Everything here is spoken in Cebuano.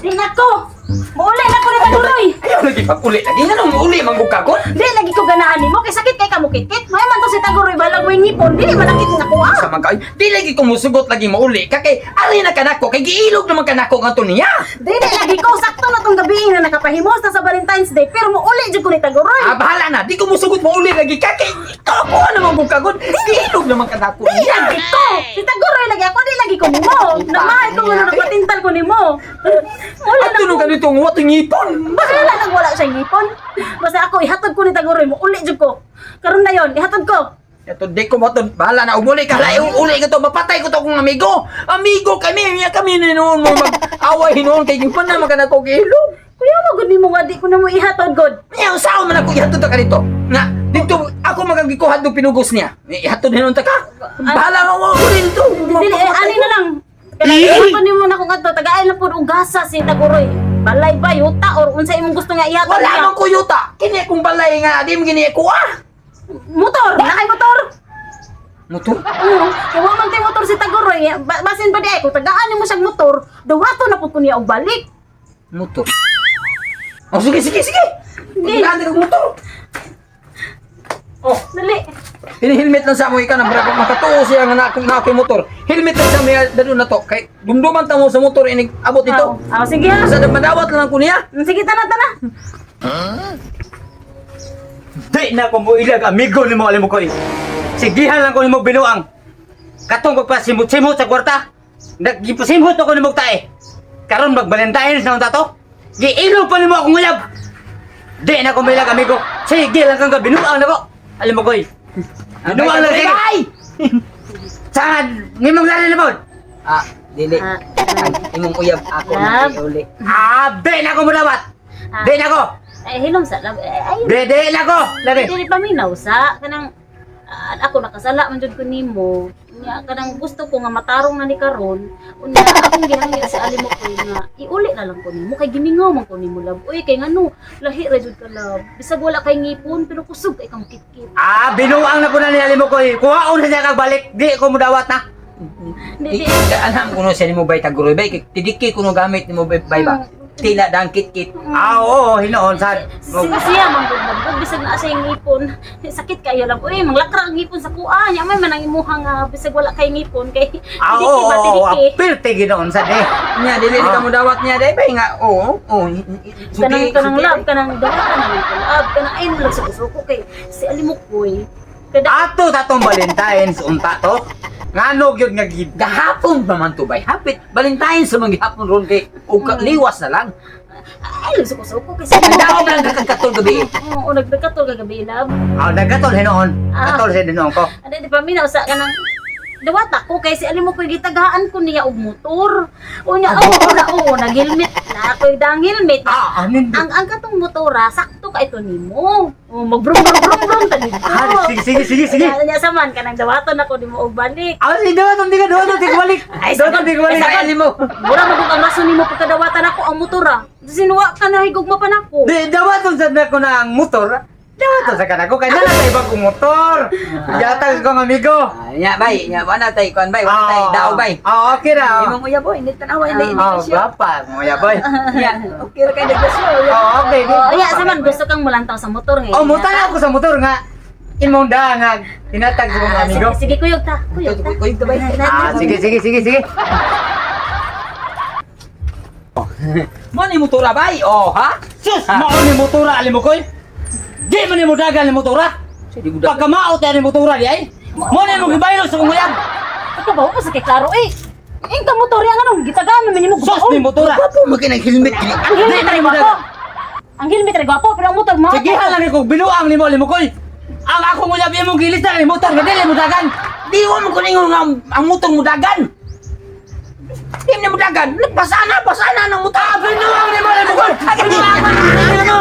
Di nako. Muuli na ko ni Taguroy. Ayaw lagi pag-uli lagi. Nga nung uli man ka kon. Di lagi ko ganahan nimo kay sakit kay kamukit-kit. May man to si Taguroy balag mo ngipon, dili manakit na ko ah. Sa man kayo. Di lagi ko musugot lagi mauli ka kay ari na kanako kay giilog naman kanako nga to niya. Dili lagi ko sakto na tong gabi nga nakapahimos na sa Valentine's Day pero muuli jud ko ni Taguroy. Ah, bahala na. Di ko musugot mauli lagi ka kay ikaw ako naman kung kagon. Giilog naman kanako Di niya. lagi ko. Si Taguroy lagi ako, di lagi ko nimo. Namahal ko nga nagpatintal ko nimo. Wala Ato na nung ko. ganito nga watong ngipon. Bahala nang wala siyang ngipon. Basta ako ihatod ko ni Taguroy mo uli jud ko. Karon na yon, ihatod ko. Ito di ko matod. Bahala na umuli ka. Lahi uli ka to. Mapatay ko to akong amigo. Amigo kami. Miya kami ni noon mo mag-away noon kay ngipon na makanako giilog. Kuya mo gud nimo nga di ko na mo ihatod god. Niya, usawa man ako ihatod ka dito. Nga, dito ako magagikuhan do pinugos niya. Ihatod hinon ta ka. Bahala ka mo uli dito. Dili eh, ani na lang. Kanang ihatod nimo na kung adto tagaay na pud og gasa si Taguroy. Balay ba yuta or unsa imong gusto nga ihatod Wala niya? man ko yuta. Kini akong balay nga di mo gini ko ah. Motor, nakay motor. Motor. Oo, kay wa man tay motor si Taguroy. Basin ba di ay kung tagaan nimo siyang motor, dawato na pud ko niya og balik. Motor. Oh, sige, sige, sige. Hindi. Pagdaan ka motor. Oh, Dali. hini-helmet lang sa mo ikaw na murag makatuo siya nga na ako'y motor. Helmet lang sa may dadun na to. Kay dumduman ta mo sa motor inig abot dito. Ah, sige ha. Sa madawat lang ko niya. Sige, tana tana. Di na ko mo ilag amigo nimo alam mo ko eh. Sigihan lang ko nimo binuang. Katong pagpasimot-simot sa kwarta. Naggipasimot ako nimo tae. Karon mag Valentine's na unta to. Giilog pa nimo akong uyab. Di na ko mo ilag amigo. Sige lang kang binuang nako. Alam mo ko eh. Binuang lang sige. Bye! Saan nimong lali na pod? Ah, dili. Ah. Ang imong uyab ako na Love. iuli. Ah, di na ko mo dawat. Ah. Di na ko. Ay hilom sa lab. Ay, ay Di di na ko. Lagi. dili paminaw sa kanang ako nakasala man jud ko nimo. Unya kanang gusto ko nga matarong na ni karon. Unya akong gihangyo sa alimo ko nga iuli na lang ko nimo kay gimingaw man ko nimo love. Uy kay ngano lahi ra jud ka love. Bisag wala kay ngipon pero kusog kay kang kitkit. Ah, binuang na po na ni alam mo ko eh. Kuhaon na siya kag balik. Di ko mo dawat na. Di di Alam ko no siya nimo bay taguroy bay kay tidiki ko no gamit nimo bay bay ba. Tila dang kit-kit. Ah, oo, hinoon sad. Siya man gud love. Ug bisag naa siya ngipon. Sakit kayo love. Uy manglakra ang ngipon sa kuha. Nya may man ang imuha nga bisag wala kay ngipon kay Ah, tidiki oo, ba oo, tidiki. apirte ginoon sad eh. Nya dili di ka mo dawat niya day bay nga oo. Oh, Kanang kanang love kanang dawat kanang love kanang ay mo lang sa suko kay si Alimukoy. Kada Ato sa tong Valentine's unta to. Ngano gyud nga gid. Gahapon pa man to bay. Hapit Valentine's sa mga gihapon ron kay og liwas na lang. ay lang suko kay si Daog lang ka kag gabi. Oo, nagkatol kagabi love. Ah, nagatol hinoon. Ah. Katol sa hinoon ko. Ano di pa minaw sa kanang dawata ko kay si Alimukoy gitagaan ko niya og motor. Unya oo na oo nag-helmet na ako'y dang helmet. Ah, anin. Ang katong motora sakto ka ito nimo. Oh, magbrum brum brum brum ta dito. Ah, sige sige sige sige. Nya nya sa man kanang dawaton ako nimo og balik. Ah, sige, dawaton di ka, dawaton di ka balik. Ay, Dawaton di ka balik. Ay, alimo. Mura magug ang rason nimo pagkadawatan ako ang motora. Sinuwa ka na higugma pa nako. Di dawaton sad na ko na ang motor. Dawaton sa kanako kay nala sa ibang kong motor. Yatag ko ng amigo. Ah, nya bay, nya wala tay kuan bay, wala tay daw bay. Ah, okay ra. Imong uyab boy, hindi tanawa hindi Oh, hindi siya. gwapa mo ya boy. Nya, okay ra kay naglasyo. Oh, okay. Oh, iya sa man gusto kang mulantaw sa motor ngayon. Oh, mutan ako sa motor nga. Imong da nga tinatag sa mga Ah, amigo. sige, sige kuyog ta. Kuyog ta. Kuyog ta bay. Ah, sige sige sige sige. Mo ni motora bay. Oh, ha? Sus, mao ni motora alim mo koy. Di man ni mo dagan ni motora. Sige gudag. Pagka mao tayo ni motora di ay. Mo na mo gibaylo sa kong uyab. Ikaw ba ko sa kay klaro eh. Ing ka motor yang anong gitagaan man nimo Sus ni motora. Gwapo mo kay nag-helmet kini. Ang helmet Di man ra ni mo gwapo. dagan. Ang helmet ra gwapo pero ang motor mo. Sige lang ko binuang ni mo alim mo koy. Ang akong uyab imong gilis na ni motor nga dili mo dagan. Di wa mo kuningon nga ang motor mo dagan. Di mo dagan. Pasana, pasana ng motor. Binuang ni mo alim mo koy. Binuang ni mo.